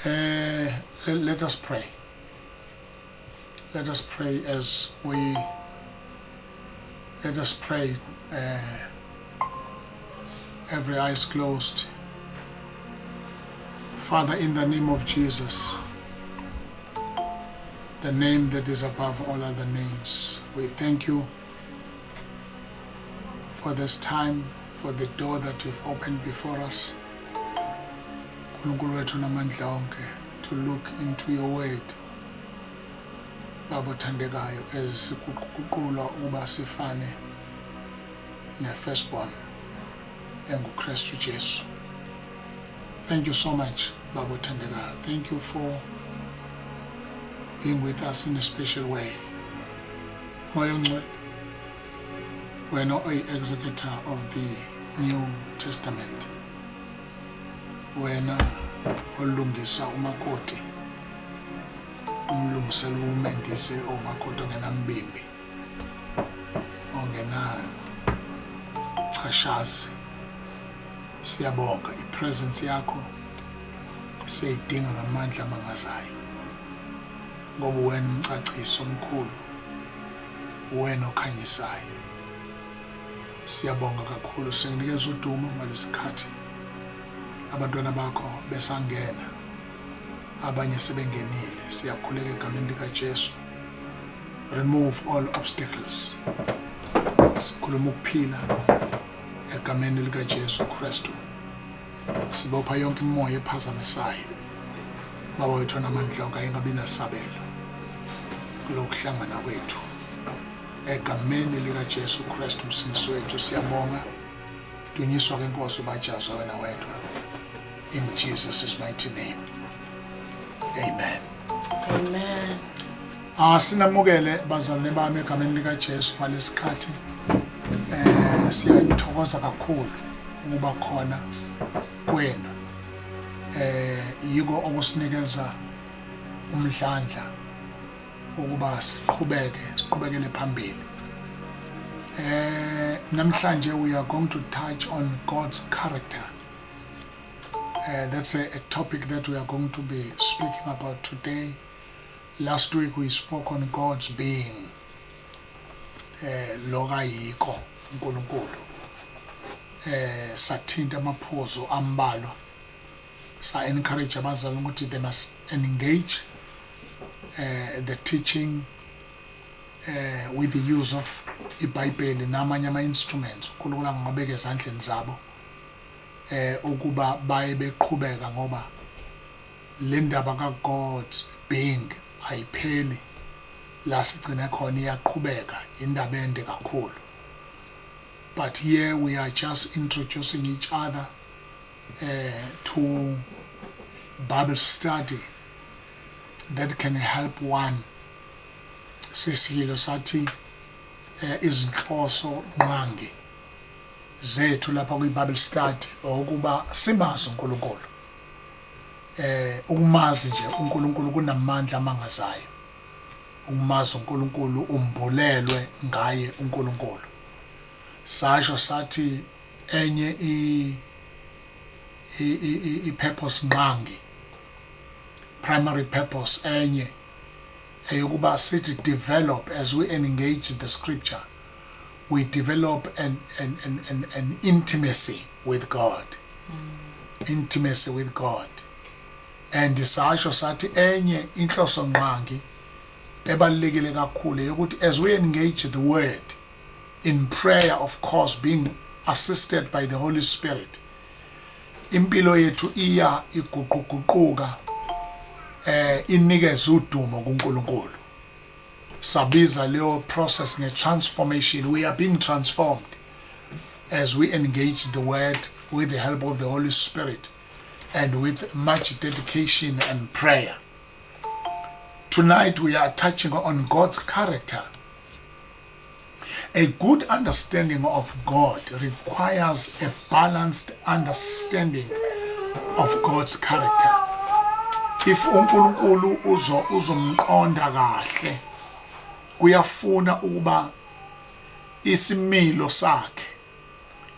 Let us pray. Let us pray as we let us pray, every eyes closed. Father, in the name of Jesus, the name that is above all other names, we thank you for this time, for the door that you've opened before us. Nkulunkulu wethu namandla onke, to look into your word. Baba othandekayo, ezisiguqulwa ukuba sifane ne-firstborn enguKristu Jesu. Thank you so much, Baba othandekayo. Thank you for being with us in a special way. Moya oNgcwele, wena oyi-executor of the New Testament, wena olungisa umakoti, umlungisela umendise umakoti ongenambimbi, ongena chashazi. Siyabonga i-presence yakho, siyayidinga ngamandla amangazayo, ngoba wena umcaciso omkhulu, wena okhanyisayo. Siyabonga kakhulu, sikunikeza udumo ngalesikhathi abantwana bakho besangena, abanye sebengenile. Siyakhuleka egameni likaJesu, remove all obstacles. Sikhuluma ukuphila egameni likaJesu Kristu. Sibopha yonke imoya ephazamisayo. Baba wethu namandla onke, ayingabi nasabelo kulokuhlangana kwethu egameni likaJesu Kristu umsindisi wethu. Siyabonga. Dunyiswa ke Nkosi, ubajazwa wena wedwa, in Jesus' mighty name, amen. Amen. Ah, sinamukele bazalwane bami egameni lika Jesu ngalesikhathi. Siyathokoza kakhulu ukuba khona kwenu. Yiko okusinikeza umdlandla ukuba siqhubeke, siqhubekele phambili. Namhlanje we are going to touch on God's character. That's a topic that we are going to be speaking about today. Last week we spoke on God's being. Lokayiko uNkulunkulu. Sathinta amaphuzu ambalwa. Sa encourage abazali ukuthi they must engage the teaching with the use of iBhayibheli namanye ama instruments uNkulunkulu angabeka ezandleni zabo ukuba baye beqhubeka, ngoba le ndaba kaGod's being ayipheli la sigcine khona, iyaqhubeka, indaba ende kakhulu. But here we are just introducing each other to Bible study that can help one. Sesilo sathi izinhloso nqangi zethu lapha kwi-Bible study ukuba simazi uNkulunkulu. Ukumazi nje uNkulunkulu kunamandla amangazayo. Ukumazi uNkulunkulu, umbulelwe ngaye uNkulunkulu. Sasho sathi enye i purpose nqangi, primary purpose enye, eyokuba sithi develop, as we engage the scripture, we develop an intimacy with God, intimacy with God. And sasho sathi enye inhloso nqangi ebalulekile kakhulu yokuthi as we engage the word in prayer, of course being assisted by the Holy Spirit, impilo yethu iya iguquguquka, inikeze udumo kuNkulunkulu. Sabiza leyo process nge-transformation. We are being transformed as we engage the word with the help of the Holy Spirit and with much dedication and prayer. Tonight we are touching on God's character. A good understanding of God requires a balanced understanding of God's character. If uNkulunkulu uzo uzomqonda kahle, kuyafuna ukuba isimilo sakhe,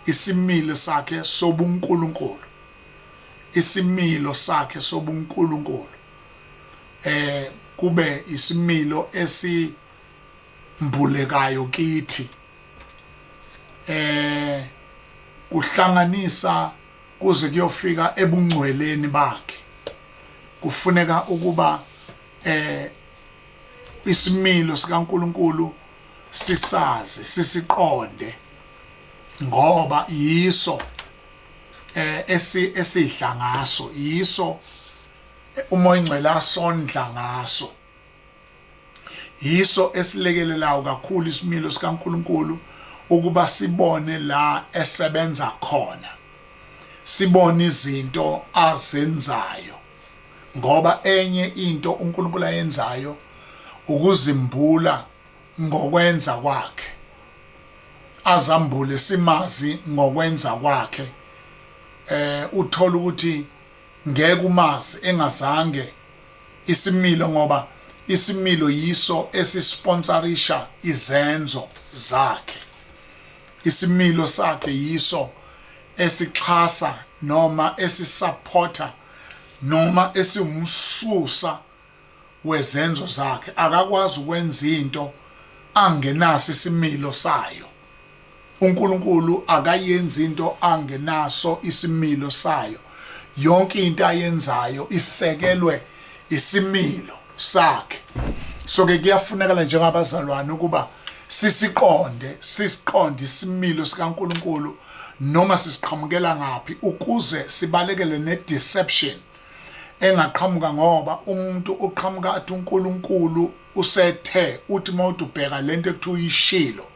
isimilo sakhe sobuNkulunkulu. Isimilo sakhe sobuNkulunkulu eh kube isimilo esimbulekayo kithi eh kuhlanganisa kuze kuyofika ebungcweleni bakhe. Kufuneka ukuba eh isimilo sikaNkuluNkulu sisazi, sisiqonde, ngoba yiso eh esi esidla ngaso, yiso uMoya oNgcwele asondla ngaso, yiso esilekelelayo kakhulu isimilo sikaNkuluNkulu ukuba sibone la esebenza khona, sibone izinto azenzayo. Ngoba enye into uNkulunkulu ayenzayo ukuzimbula ngokwenza kwakhe, azambule simazi ngokwenza kwakhe. Eh uthola ukuthi ngeke umazi engazange isimilo, ngoba isimilo yiso esisponsorisha izenzo zakhe. Isimilo sakhe yiso esixhasa noma esisupporta noma esiwumsusa wezenzo zakhe. Akakwazi ukwenza into angenaso isimilo sayo. UNkulunkulu akayenzi into angenaso isimilo sayo. Yonke into ayenzayo isekelwe isimilo sakhe. So ke kuyafunekala njengabazalwane ukuba sisiqonde, sisiqonde isimilo sikaNkulunkulu noma sisiqhamukela ngaphi, ukuze sibalekele ne-deception engaqhamuka. Ngoba umuntu uqhamuka athi uNkulunkulu usethe, uthi uma uthi ubheka lento ekuthiwa uyishilo,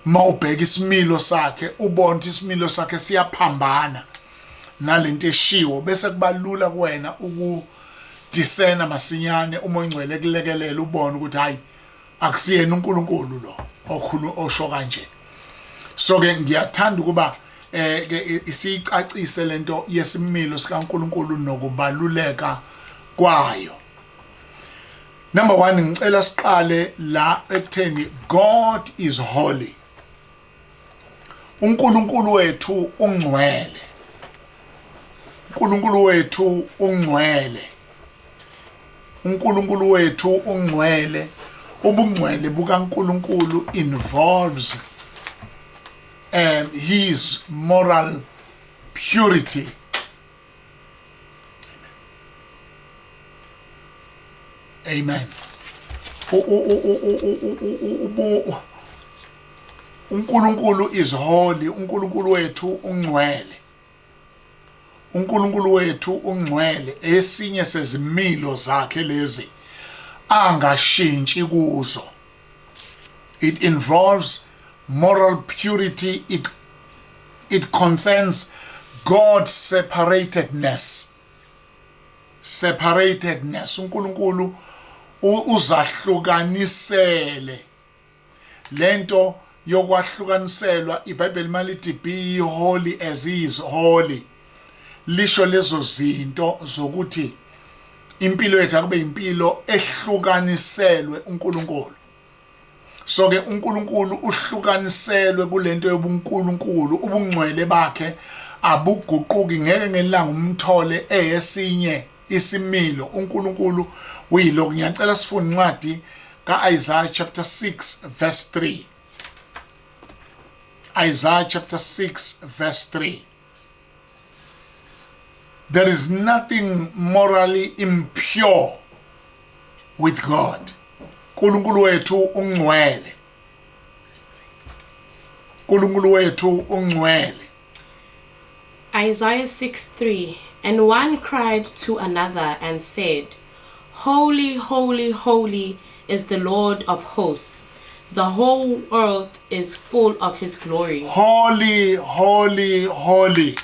uma ubheka isimilo sakhe ubona ukuthi isimilo sakhe siyaphambana nalento eshiwo, bese kuba lula kuwena ukudisena masinyane. Uma oyingcwele ekulekelela ubone ukuthi hayi, akusiyena uNkulunkulu lo okhulu osho kanje. So ke ngiyathanda ukuba eh ke isicacise lento yesimilo sikaNkulunkulu nokubaluleka kwayo. Number 1, ngicela siqale la ekutheni God is holy. uNkulunkulu wethu ungcwele. uNkulunkulu wethu ungcwele. uNkulunkulu wethu ungcwele. Ubungcwele bukaNkulunkulu involves his moral purity. Amen. uNkulunkulu is holy. uNkulunkulu wethu ungcwele. uNkulunkulu wethu ungcwele. Esinye sezimilo zakhe lezi angashintshi kuzo. It involves moral purity. It concerns God's separatedness. Separatedness. uNkulunkulu uzahlukanisele. Lento yokwahlukaniselwa, iBhayibheli malithi be holy as he is holy, lisho lezo zinto zokuthi impilo yethu akube impilo ehlukaniselwe uNkulunkulu. So ke uNkulunkulu uhlukaniselwe kulento yobuNkulunkulu, ubungcwele bakhe abuguquki, ngeke ngelanga umthole eyesinye isimilo. uNkulunkulu uyilokhu. Ngiyacela sifunde incwadi kaIsaiah chapter 6 verse 3. Isaiah chapter 6 verse 3. There is nothing morally impure with God. uNkulunkulu wethu ungcwele. uNkulunkulu wethu ungcwele. Isaiah 6 3. And one cried to another and said, Holy, holy, holy is the Lord of hosts. The whole earth is full of his glory. Holy, holy, holy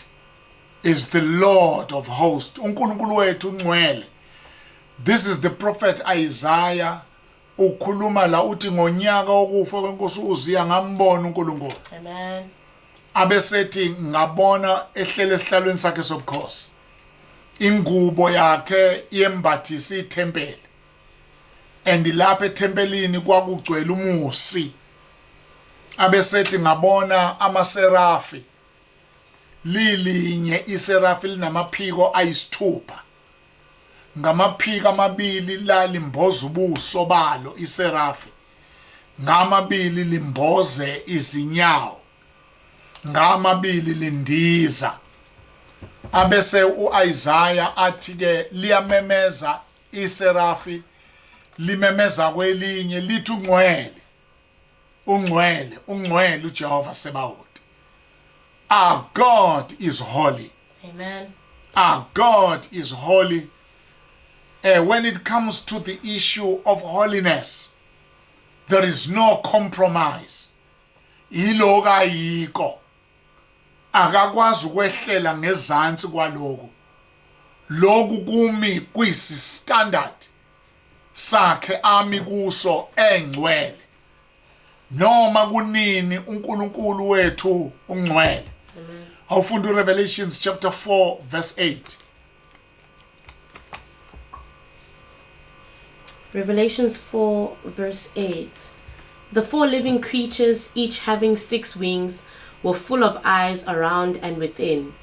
is the Lord of hosts. uNkulunkulu wethu ungcwele. This is the prophet Isaiah ukhuluma la, uthi ngonyaka wokufa kwenkosi uZiya ngambona uNkulunkulu. Amen. Abesethi ngabona ehlele esihlalweni sakhe sobukhosi. Ingubo yakhe yembathisa ithempeli. And lapha ethempelini kwakugcwele umusi. Abesethi ngabona amaserafi. Lilinye iserafi linamaphiko ayisithupha. Ngamaphiko amabili lalimboza ubuso balo iserafi, ngamabili limboze izinyawo, ngamabili lindiza. Abese uIsaya athi ke liyamemeza iserafi limemeza kwelinye lithi ungcwele ungcwele ungcwele uJehova Sebawoti. Our God is holy. Amen. Our God is holy. When it comes to the issue of holiness, there is no compromise. Yiloko ayikho. Akakwazi ukwehlela ngezansi kwaloko. Lokhu kumi kuyisi standard sakhe ami kuso engcwele. Noma kunini uNkulunkulu wethu ungcwele. Awufunda uRevelations chapter 4 verse 8. Revelations 4 verse 8. The four living creatures, each having six wings, were full of eyes around and within.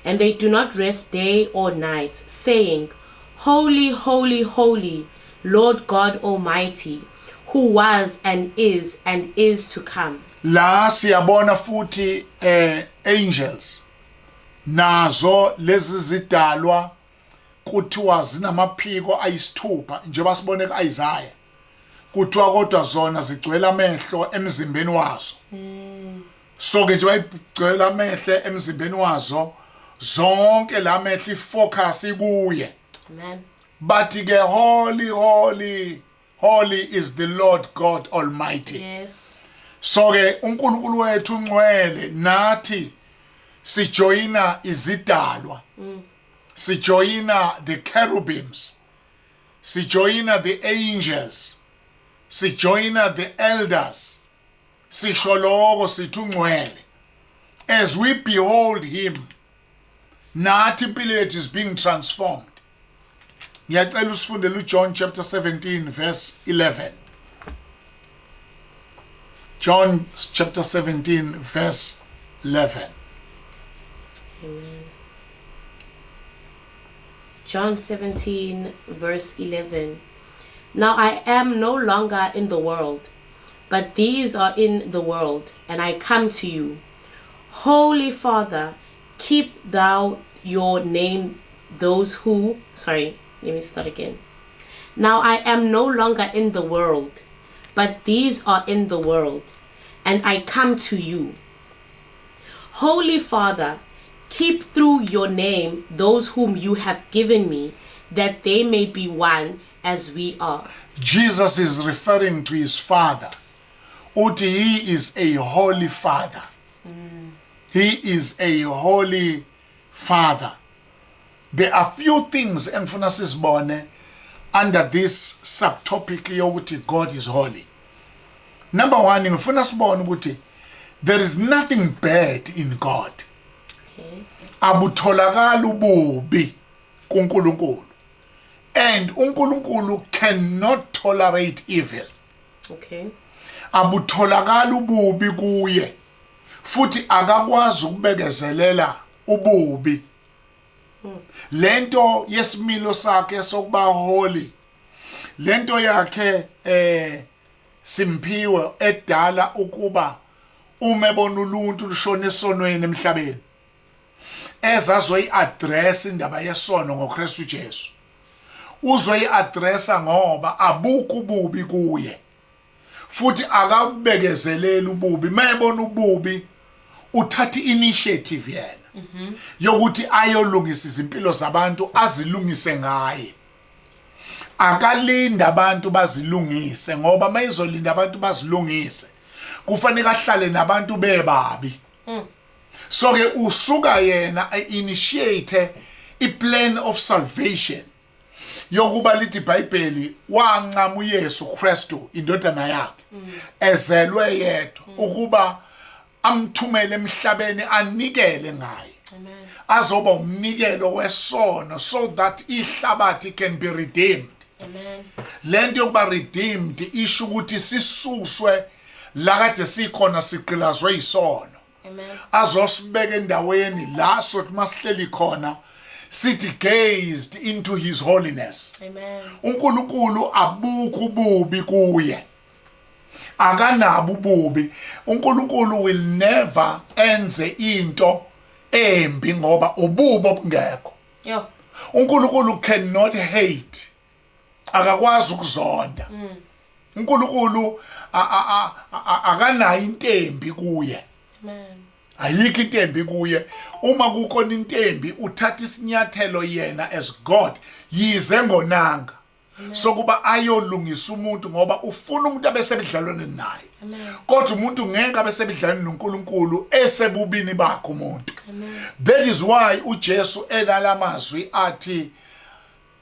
And they do not rest day or night, saying, Holy, holy, holy, Lord God Almighty, who was and is and is to come. La siyabona futhi angels nazo lezi zidalwa kuthiwa zinamaphiko ayisithupha njengoba sibone kuIsaiah, kuthiwa kodwa zona zigcwele amehlo emzimbeni wazo. So ke nje bayigcwele amehlo emzimbeni wazo zonke, la mehlo ifocus ikuye. Amen. Bathi ke, holy, holy, holy is the Lord God Almighty. So ke uNkulunkulu wethu ungcwele, nathi sijoyina izidalwa, sijoyina the cherubims, sijoyina the angels, sijoyina the elders, sisho lokho sithi ungcwele. As we behold him, nathi impilo yethu is being transformed. Ngiyacela usifundele uJohn chapter 17 verse 11. John chapter 17 verse 11. Amen. John 17 verse 11. Now I am no longer in the world, but these are in the world, and I come to you. Holy Father, keep thou your name those who, sorry, let me start again. Now I am no longer in the world, but these are in the world, and I come to you. Holy Father, keep through your name those whom you have given me, that they may be one as we are. Jesus is referring to his father. Uthi he is a holy father. He is a holy father. There are few things engifuna sizibone under this subtopic yokuthi God is holy. Number 1, ngifuna sibone ukuthi there is nothing bad in God. Abutholakala ububi kuNkulunkulu. And uNkulunkulu cannot tolerate evil. Abutholakala ububi kuye. Futhi akakwazi ukubekezelela ububi. Lento yesimilo sakhe sokuba holy, lento yakhe simphiwe edala ukuba uma ebona uluntu lushona esonweni emhlabeni, ezazoyi-address indaba yesono ngoKristu Jesu. Uzoyi-addressa ngoba abukho ububi kuye, futhi akakubekezeleli ububi. Mayebona ububi uthatha initiative yena yokuthi ayolungisa izimpilo zabantu, azilungise ngaye. Akalinda abantu bazilungise, ngoba mayizolinda abantu bazilungise kufanele ahlale nabantu bebabi. So ke usuka yena initiate i-plan of salvation yokuba lithi iBhayibheli wancama uYesu Kristu indodana yakhe ezelwe yedwa ukuba amthumele emhlabeni anikele ngaye. Amen. Azoba umnikelo wesono so that ihlabathi can be redeemed. Amen. Lento yokuba redeemed isho ukuthi sisuswe la kade sikhona sigqilazwe isono. Azosibeka endaweni la sothi masihleli khona sithi gazed into his holiness. Amen. uNkulunkulu abukho ububi kuye, akanabo ububi. uNkulunkulu will never enze into embi ngoba ububi obungekho. Yo. uNkulunkulu cannot hate, akakwazi ukuzonda. uNkulunkulu akanayo intembi kuye. Amen. Ayikho intembi kuye. Uma kukhona intembi, uthatha isinyathelo yena as God, yize ngonanga sokuba ayolungisa umuntu, ngoba ufuna umuntu abesebudlelwaneni naye. Kodwa umuntu ngeke abesebudlelwaneni noNkulunkulu esebubini bakhe umuntu. That is why uJesu enalamazwi athi,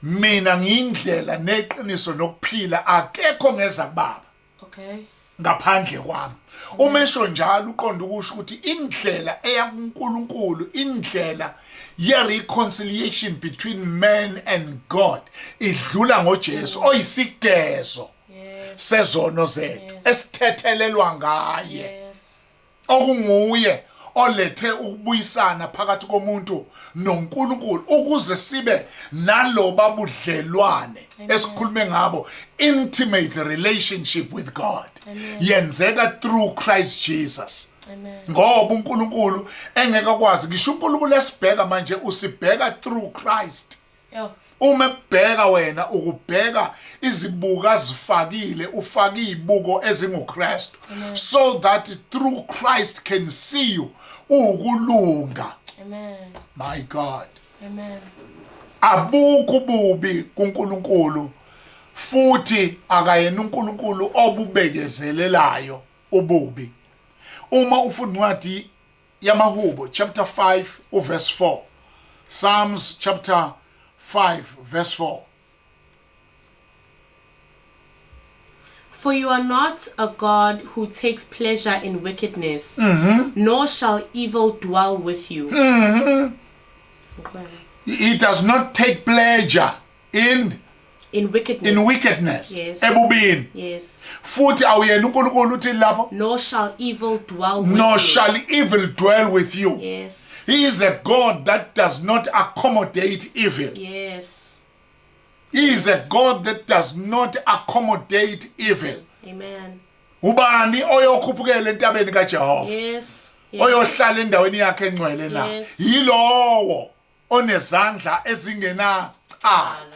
"Mina ngiyindlela neqiniso nokuphila, akekho ngeza kubaba ngaphandle kwami." Uma esho njalo, uqonda ukusho ukuthi indlela eya kuNkulunkulu, indlela ye-reconciliation between man and God, idlula ngoJesu oyisigezo sezono zethu esithethelelwa ngaye, okunguye olethe ukubuyisana phakathi komuntu noNkulunkulu, ukuze sibe naloba budlelwane esikhulume ngabo, intimate relationship with God. Yenzeka through Christ Jesus. Amen. Ngoba uNkulunkulu engeke akwazi, ngisho uNkulunkulu esibheka manje, usibheka through Christ. Yo. Uma ekubheka wena, ukubheka izibuko azifakile, ufake izibuko ezinguKristu, so that through Christ can see you ukulunga. Amen. My God. Amen. Abukho ububi kuNkulunkulu, futhi akayena uNkulunkulu obubekezelelayo ububi. Uma ufunda incwadi yamaHubo chapter 5 uverse 4, Psalms chapter 5 verse 4. For you are not a God who takes pleasure in wickedness, nor shall evil dwell with you. He does not take pleasure in In wickedness. In wickedness. Yes. Ebubini. Futhi awuyena uNkulunkulu, uthi lapho? Nor shall evil dwell with Nor you. shall evil dwell with you. He is a God that does not accommodate evil. He is a God that does not accommodate evil. Amen. Ubani oyokhuphukela entabeni kaJehova? Yes. Oyohlala endaweni yakhe engcwele na? Yes. Yilowo onezandla ezingenacala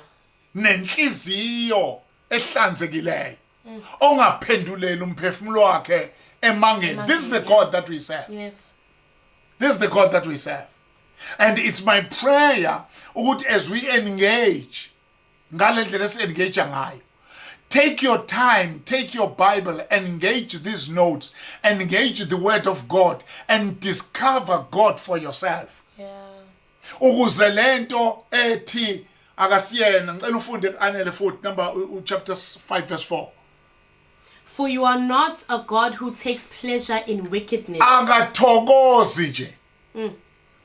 nenhliziyo ehlanzekileyo, ongaphenduleli umphefumulo wakhe emangeni. This is the God that we serve. This is the God that we serve, and it's my prayer ukuthi as we engage ngale ndlela esi-engage ngayo, take your time, take your Bible, engage these notes, engage the word of God and discover God for yourself, ukuze lento ethi akasiyena. Ngicela ufunde, Anele, futhi number chapter 5 verse 4. For you are not a God who takes pleasure in wickedness. Akathokozi nje,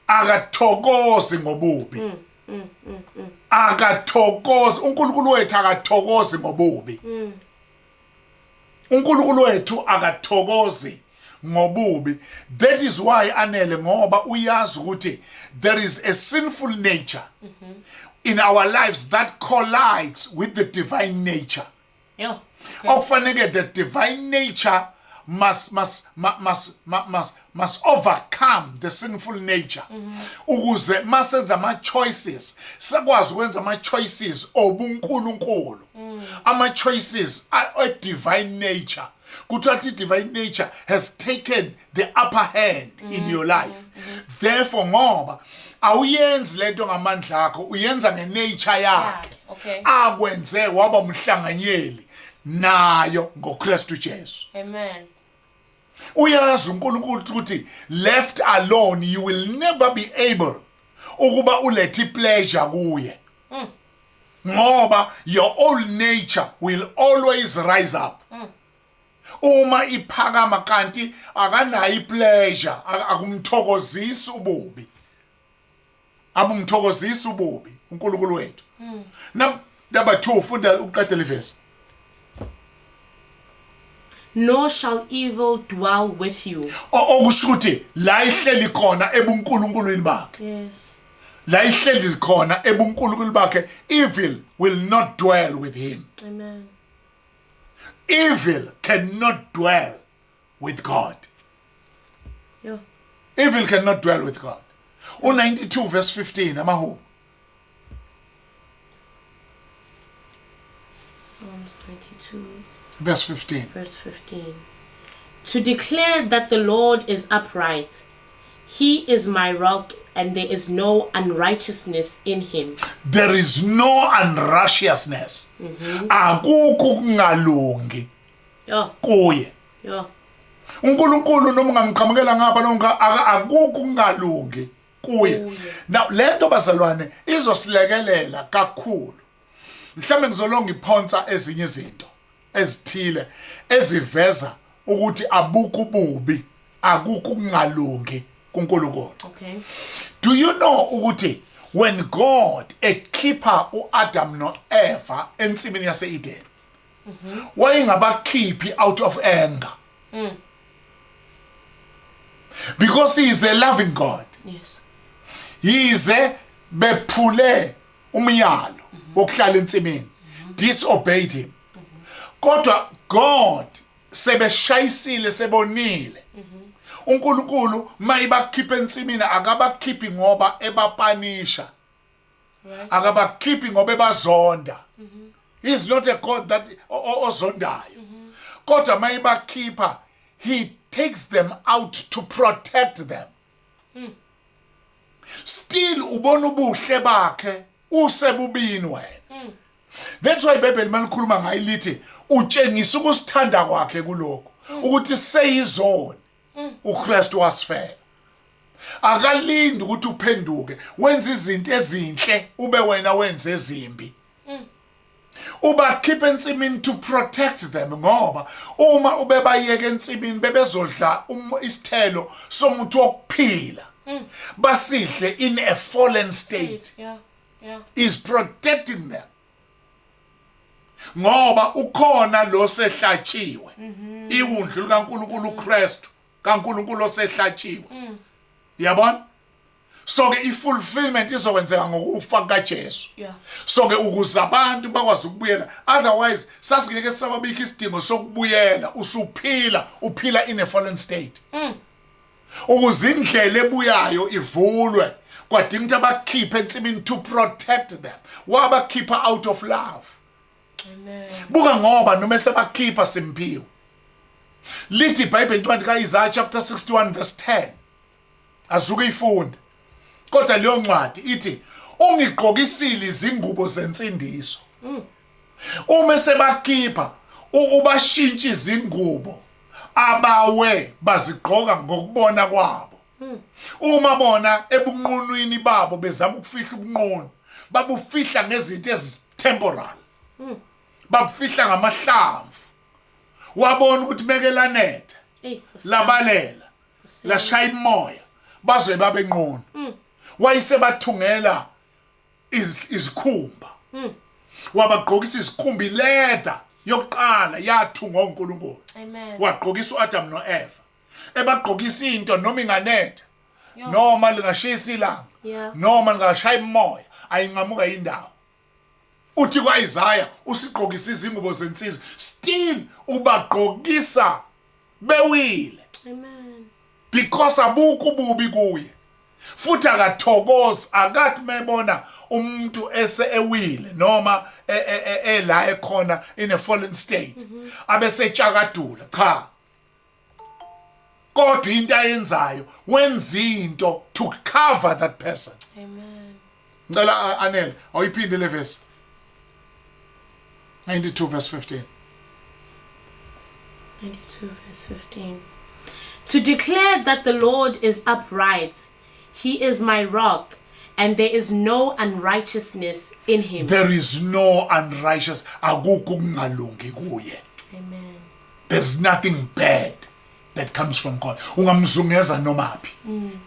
akathokozi ngobubi, akathokozi. uNkulunkulu wethu akathokozi ngobubi. uNkulunkulu wethu akathokozi ngobubi. That is why, Anele, ngoba uyazi ukuthi there is a sinful nature in our lives that collides with the divine nature. Okufanele the divine nature must overcome the sinful nature, ukuze masenza ama choices sakwazi ukwenza ama choices obunkulunkulu, ama choices a divine nature. Kuthiwa ukuthi divine nature has taken the upper hand in your life. Therefore, ngoba awuyenzi lento ngamandla akho, uyenza ngenature yakhe Yakhe, okay. akwenze waba umhlanganyeli nayo ngoKristu Jesu. Amen. Uyazi uNkulunkulu ukuthi left alone you will never be able ukuba ulethe pleasure kuye, ngoba your old nature will always rise up. Uma iphakama, kanti akanayo ipleasure, akumthokozisi ububi, abumthokozisi ububi uNkulunkulu wethu. Number 2, funda uqedele ivesi. Nor shall evil dwell with you. Okusho ukuthi la ihleli khona ebunkulunkulwini bakhe. Yes. La ihleli khona ebunkulunkulu bakhe, evil will not dwell with him. Amen. Evil cannot dwell with God. Yeah. Evil cannot dwell with God. U92 verse 15 amahubo. Psalms 92 verse 15. Verse 15. To declare that the Lord is upright. He is my rock, and there is no unrighteousness in him. There is no unrighteousness. Akukho ukungalungi kuye. uNkulunkulu noma ungamqhamukela ngapha noma akukho ukungalungi kuye. Now lento bazalwane izosilekelela kakhulu. Mhlambe ngizolonga iphonsa ezinye izinto ezithile eziveza ukuthi abukho ububi, akukho ukungalungi kuNkulunkulu. Okay. Do you know ukuthi when God ekhipha uAdam noEva ensimini yaseEden, wayengabakhiphi out of anger? Because he is a loving God. Yes. Yize bephule umyalo wokuhlala ensimini, disobeyed him, kodwa God sebeshayisile, sebonile. uNkulunkulu mayibakhipha ensimini akabakhiphi ngoba ebapanisha, akabakhiphi ngoba ebazonda. He is not a God that ozondayo. Kodwa mayibakhipha, he takes them out to protect them. Still ubona ubuhle bakhe usebubini wena. That's why iBhayibheli malikhuluma ngayo lithi utshengisa ukusithanda kwakhe kulokho ukuthi seyizona uKristu wasifela. Akalindi ukuthi uphenduke wenze izinto ezinhle ube wena wenze ezimbi. Ubakhipha ensimini to protect them, ngoba uma ubebayeka ensimini bebezodla isithelo somuthi wokuphila basidle in a fallen state. Yeah. Is protecting them ngoba ukhona lo sehlatshiwe, iwundlu likaNkulunkulu, uKristu kaNkulunkulu osehlatshiwe, yabona. So ke i-fulfillment izokwenzeka ngokufa kaJesu. So ke ukuze abantu bakwazi ukubuyela, otherwise sasingeke sababikho isidingo sokubuyela usuphila, uphila in a fallen state. Ukuze indlela ebuyayo ivulwe kwadinga ukuthi abakhiphe ensimini to protect them. Wabakhipha out of love. Amen. Buka, ngoba noma sebakhipha, simphiwe, lithi iBhayibheli incwadi kaIsaiah chapter 61 verse 10, azuke ifunde, kodwa leyo ncwadi ithi ungigqokisile izingubo zensindiso. Uma sebakhipha ubashintsha izingubo abawe bazigqoka ngokubona kwabo. Uma bona ebunqunwini babo bezama ukufihla ubunqunu, babufihla ngezinto ezi-temporal, babufihla ngamahlamvu. Wabona ukuthi mekelanetha Hey, labalela lashaya imoya, bazoye babe nqunu. Wayesebathungela izikhumba, wabagqokisa izikhumba, i-leather yokuqala yathungwa uNkulunkulu. Amen. Wagqokisa uAdam noEva, ebagqokisa into noma inganetha, Yo. noma lingashisa ilanga, noma lingashaya imoya, ayinqamuka indawo. Uthi kwaIsaiah usigqokisa izingubo zensizwa. Still ubagqokisa bewile. Amen. Because abukho ububi kuye, futhi akathokozi, akathi mebona umuntu ese ewile noma ela ekhona in a fallen state abesetshakadula. Cha, kodwa into ayenzayo, wenza into to cover that person. Amen. Ngicela Anele awuyiphinde le verse, 92 verse 15. 92 verse 15. To declare that the Lord is upright, he is my rock, and there is no unrighteousness in him. There is no unrighteous, akukho ukungalungi kuye. Amen. There's nothing bad that comes from God. Ungamzungeza nomaphi,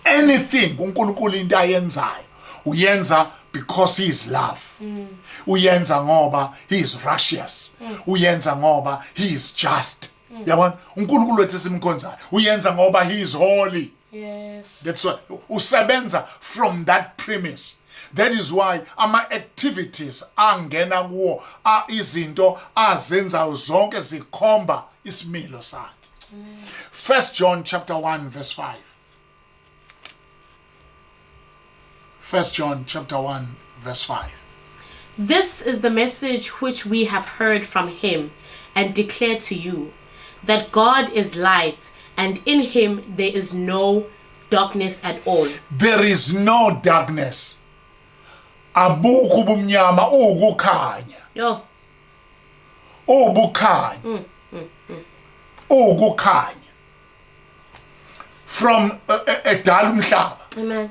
anything uNkulunkulu into ayenzayo uyenza because he is love, uyenza ngoba he is righteous, uyenza ngoba he is just. Yabona, uNkulunkulu wethu esimkhonzayo uyenza ngoba he is holy. Yes. That's why usebenza from that premise. That is why ama activities angena kuwo a izinto azenzayo zonke zikhomba isimilo sakhe. First John chapter 1 verse 5. First John chapter 1 verse 5. This is the message which we have heard from him and declare to you, that God is light, and in him there is no darkness at all. There is no darkness. Abukho ubumnyama, ukukhanya. Yo. Ubukhanya. Ukukhanya. From edala umhlaba. Amen.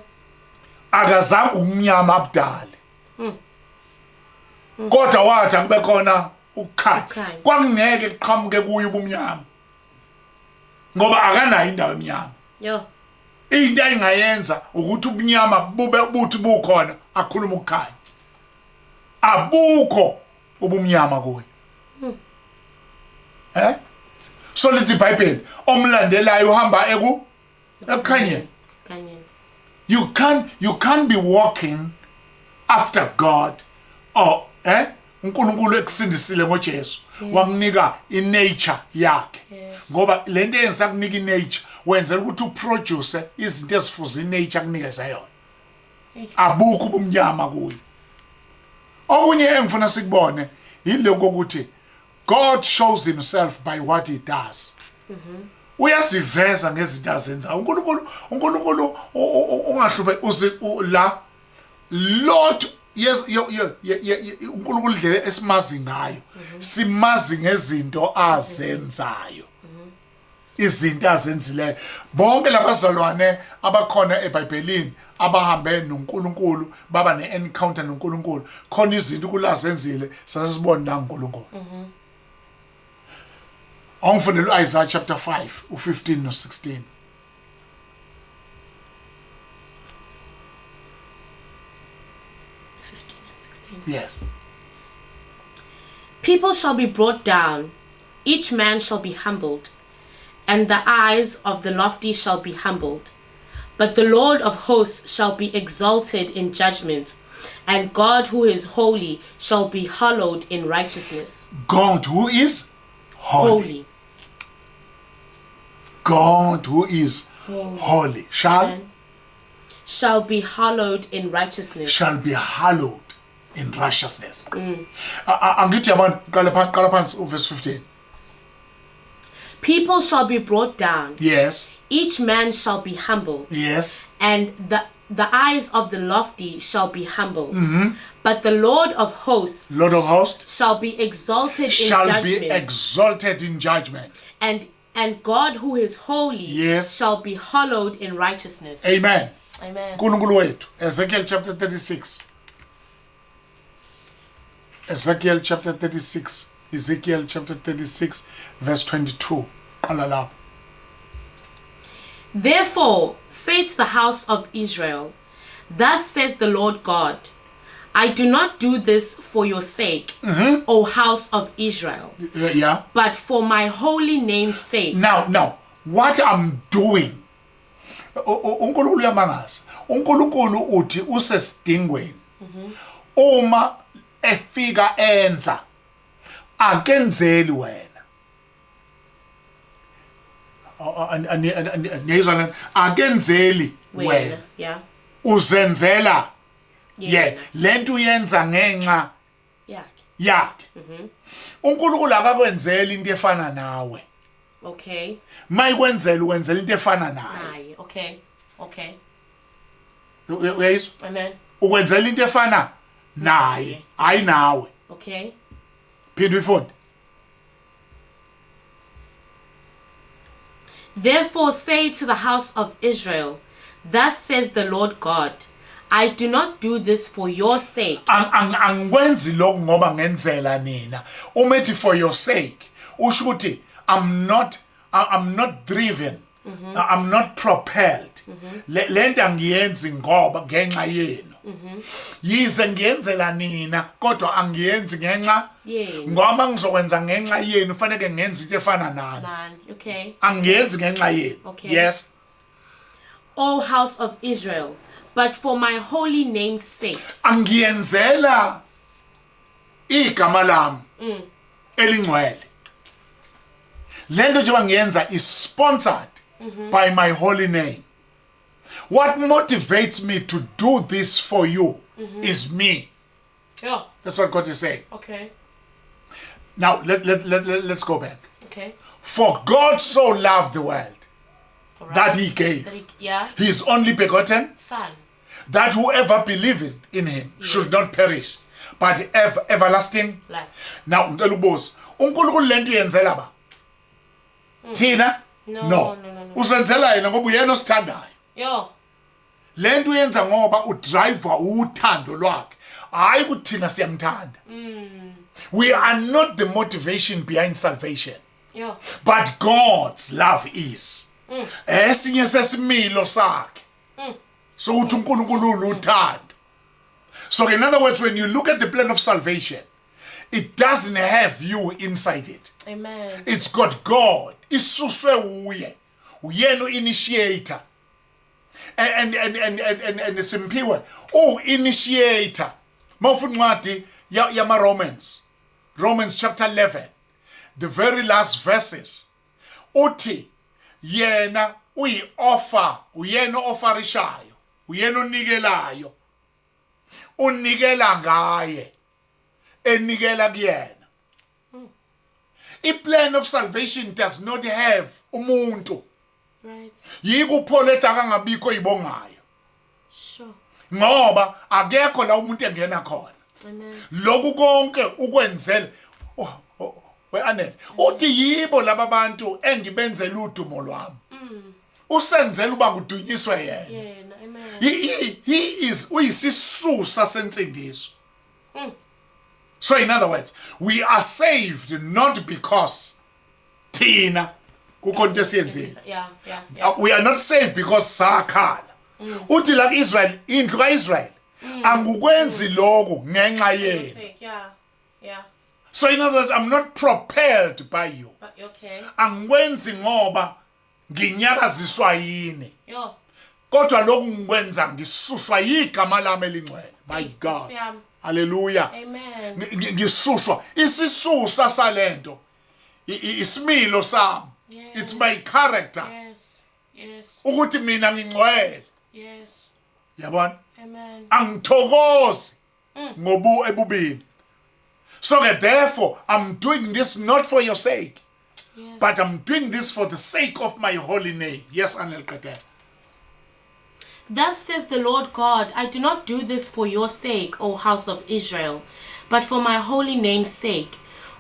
Akazange umnyama abudale. Kodwa wathi akube khona ukukhanya. Ukukhanya. Kwakungeke kuqhamuke kuye ubumnyama. Ngoba akanayo indawo emnyama. Yo. Into ayingayenza ukuthi ubumnyama bube buthi bukhona akhuluma ukukhanya. Abukho ubumnyama kuye. Eh? So lithi iBhayibheli omlandelayo uhamba ekukhanyeni. Kanye. You can't be walking after God or uNkulunkulu ekusindisile ngoJesu wakunika inature yakhe. Ngoba lento eyenza kunika inature wenzela ukuthi uproduce izinto ezifuza inature akunikeza yona. Abukho ubumnyama kuye. Okunye engifuna sikubone yilokho ukuthi God shows himself by what he does. Uyaziveza ngezinto azenzayo uNkulunkulu. uNkulunkulu ungahluphe uzi la Lord, yes, uNkulunkulu, indlela esimazi ngayo, simazi ngezinto azenzayo, izinto azenzileyo. Bonke labazalwane abakhona eBhayibhelini abahambe noNkulunkulu baba ne-encounter noNkulunkulu, khona izinto kulazenzile sasesibona la uNkulunkulu. Awungifundele u-Isaiah chapter 5 u15 no16. 15 and 16. Yes. People shall be brought down, each man shall be humbled, and the eyes of the lofty shall be humbled. But the Lord of hosts shall be exalted in judgment, and God who is holy shall be hallowed in righteousness. God who is holy. Holy. God who is holy shall Amen. Shall be hallowed in righteousness. Shall be hallowed in righteousness. Angithi yabona, qala phansi, qala phansi uverse 15. People shall be brought down, each man shall be humbled, and the eyes of the lofty shall be humbled. But the Lord of hosts Lord of hosts shall be exalted in shall judgment, be exalted in judgment. and God who is holy shall be hallowed in righteousness. Amen. Amen. uNkulunkulu wethu, Ezekiel chapter 36. Ezekiel chapter 36. Ezekiel chapter 36 verse 22. Qala lapho. Therefore, say to the house of Israel, Thus says the Lord God, I do not do this for your sake, O house of Israel, but for my holy name's sake. Now, what I'm doing. uNkulunkulu uyamangaza. uNkulunkulu uthi usesidingweni. Uma efika enza, akenzeli wena. Niyizwa lena? Akenzeli wena. Uzenzela yena. Lento uyenza ngenxa Yakhe. Yakhe. uNkulunkulu akakwenzeli into efana nawe. Mayikwenzela, ukwenzela into efana naye. Naye. Okay. Okay. Uyayizwa? Amen. Ukwenzela into efana naye, hayi nawe. Phinda uyifunde. Therefore say to the house of Israel, Thus says the Lord God, I do not do this for your sake, Angikwenzi lokhu ngoba ngenzela nina. Uma ethi for your sake, usho ukuthi I'm not driven, I'm not propelled. Lento angiyenzi ngoba ngenxa yenu. Yize ngiyenzela nina kodwa angiyenzi ngenxa Yenu. Ngoba ngizokwenza ngenxa yenu fanele ngenze into efana nani. Nani. Okay. Angiyenzi ngenxa yenu. Okay. Yes. O house of Israel, but for my holy name's sake. Angiyenzela igama lami elingcwele. Lento njengoba ngiyenza is sponsored by my holy name. What motivates me to do this for you is me. Yeah. That's what God is saying. Okay. Now let's go back. Okay. For God so loved the world All right. that he gave That he, yeah. his only begotten, Son. that whoever believeth in him should Yes. not perish but have everlasting Life. Now ngicela ukubuza, uNkulunkulu lento uyenzela ba thina? No, no, no, no. Usenzela yena ngoba uyena osithandayo. Yo. Lento uyenza ngoba udriver uthando lwakhe, hayi ukuthi thina siyamthanda. We are not the motivation behind salvation. Yo. But God's love is esinye sesimilo sakhe. So uthi uNkulunkulu uluthando. So in other words, when you look at the plan of salvation, it doesn't have you inside it. Amen. It's got God. Isuswe uye. Uyena initiator. And Simphiwe, oh, initiator. Mawufuna incwadi yama Romans. Romans chapter 11, the very last verses. Uthi yena uyi-offer, uyena offerishayo, uyena onikelayo. Unikela ngaye. Enikela kuyena. I-plan of salvation does not have umuntu. Yiko uPaul ethi akangabikho oyibongayo. Ngoba akekho la umuntu engena khona. Amen. Lokhu konke ukwenzela we-Anele. Uthi yibo laba bantu engibenzela udumo lwami. Usenzela uba kudunyiswe yena. Yena, amen. He is uyisisusa sensindiso. So in other words, we are saved not because thina kukho into esiyenzile. Yeah. We are not saved because sakhala. Uthi la kuIsrael, indlu kaIsrael, angukwenzi lokhu ngenxa yenu. Yeah. So in other words, I'm not propelled by you. But okay. Angikwenzi ngoba nginyakaziswa yini. Yo. Kodwa lokhu ngikwenza ngisuswa yigama lami elingcwele. My God. Nkosi yami. Hallelujah. Amen. Ngisuswa isisusa salento. Isimilo sami. Yes. It's my character. Yes. Yes. Ukuthi mina ngingcwele. Yes. Yabona? Amen. Angithokozi ngobu ebubini. So that therefore I'm doing this not for your sake. Yes. But I'm doing this for the sake of my holy name. Yes, Anel Qedela. Thus says the Lord God, I do not do this for your sake, O house of Israel, but for my holy name's sake,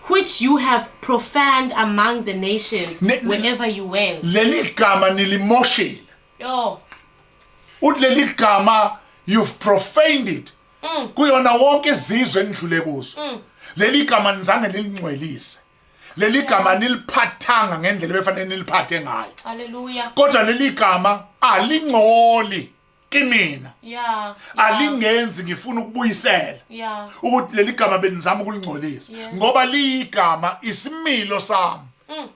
which you have profaned among the nations wherever you went. Leli gama nilimoshile. Yo. Uthi leli gama, you've profaned it. Kuyona wonke izizwe enidlule kuzo. Leli gama nizange nilingcwelise. Leli gama niliphathanga ngendlela ebefanele niliphathe ngayo. Hallelujah. Kodwa leli gama alingcoli kimina. Alingenzi ngifuna ukubuyisela. Ukuthi leli gama benizama ukulingcolisa. Yes. Ngoba liyigama isimilo sami.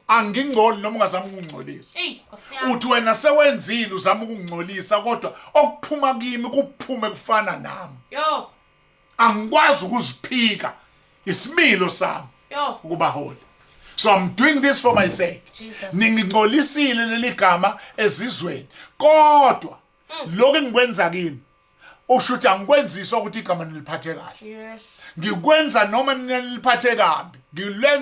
Angingcoli noma ungazama ukungcolisa. Hey, Nkosi yami. Uthi wena sewenzile uzama ukungcolisa kodwa okuphuma kimi kuphume kufana nami. Yo. Angikwazi ukuziphika isimilo sami. Yo. Ukuba holy. So I'm doing this for my sake. Jesus. Ningingcolisile leli gama ezizweni. Kodwa lokho engikwenza kini usho ukuthi angikwenziswa ukuthi igama niliphathe kahle. Yes. Ngikwenza noma niliphathe kabi.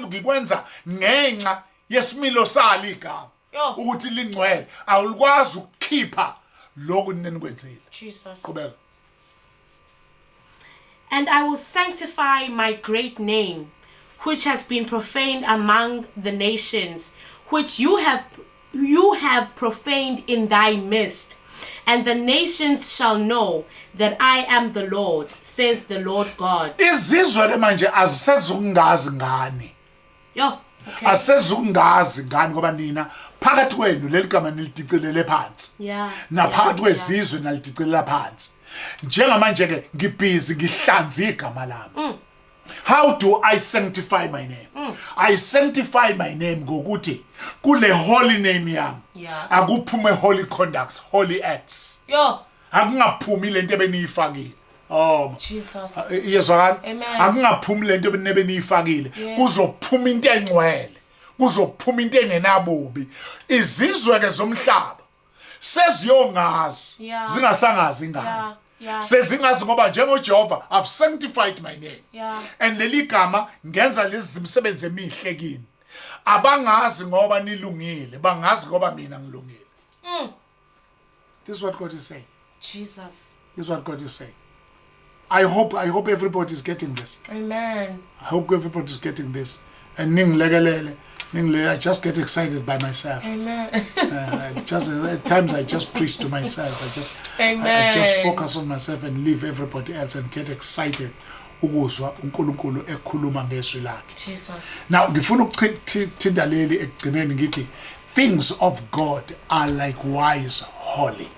Ngikwenza ngenxa yesimilo salo igama. Yo. Ukuthi lingcwele. Awukwazi ukukhipha lokhu nenikwenzile. Jesus. Qhubeka. And I will sanctify my great name, which has been profaned among the nations, which you have profaned in thy midst. And the nations shall know that I am the Lord, says the Lord God. Izizwe ke manje azisezukungazi ngani. Yo, okay. Azisezukungazi ngani ngoba nina phakathi kwenu leli gama nilidicilele phansi. Yeah. Naphakathi kwezizwe nalidicilela phansi. Njengamanje ke ngibhizi ngihlanza igama lami. How do I sanctify my name? I sanctify my name ngokuthi kule holy name yami akuphume holy conducts, holy acts. Yo. Akungaphumi lento ebeniyifakile. Oh Jesus. Iyezwakala? Akungaphumi lento ebeniyifakile. Kuzophuma into engcwele. Kuzophuma into engenabubi. Izizwe ke zomhlaba seziyongazi zingasangazi ingane. Sezingazi ngoba njengoJehova I've sanctified my name. And leli gama ngenza lezi zimisebenzi emihle kini. Abangazi ngoba nilungile, bangazi ngoba mina ngilungile. This is what God is saying. Jesus. This is what God is saying. I hope everybody is getting this. Amen. I hope everybody is getting this. And ningilekelele, I just get excited by myself. Amen. At times I just preach to myself. I just focus on myself and leave everybody else and get excited. Ukuzwa uNkulunkulu ekhuluma ngezwi lakhe. Jesus. Now ngifuna ukuthinta leli ekugcineni ngithi things of God are likewise holy.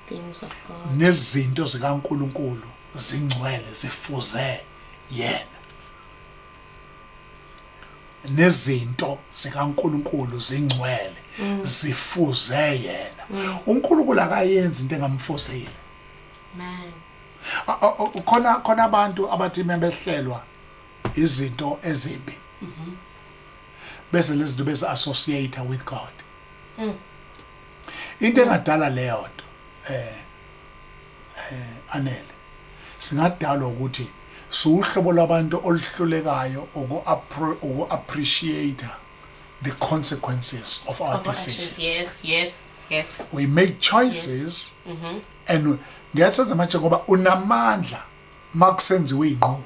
Things of God. Nezinto zikaNkulunkulu zingcwele zifuze yena. Nezinto zikaNkulunkulu zingcwele zifuze yena. uNkulunkulu akayenzi into engamfuzile. Man. Khona abantu abathi mebehlelwa izinto ezimbi. Bese lezi zinto bese associate with God. Into engadala leyo nto anele singadalwa ukuthi siwuhlobo lwabantu oluhlulekayo uku-appreciate the consequences of our decisions. Yes, yes, yes. We make choices and ngiyathanda manje ngoba unamandla makusenziwe inqumo.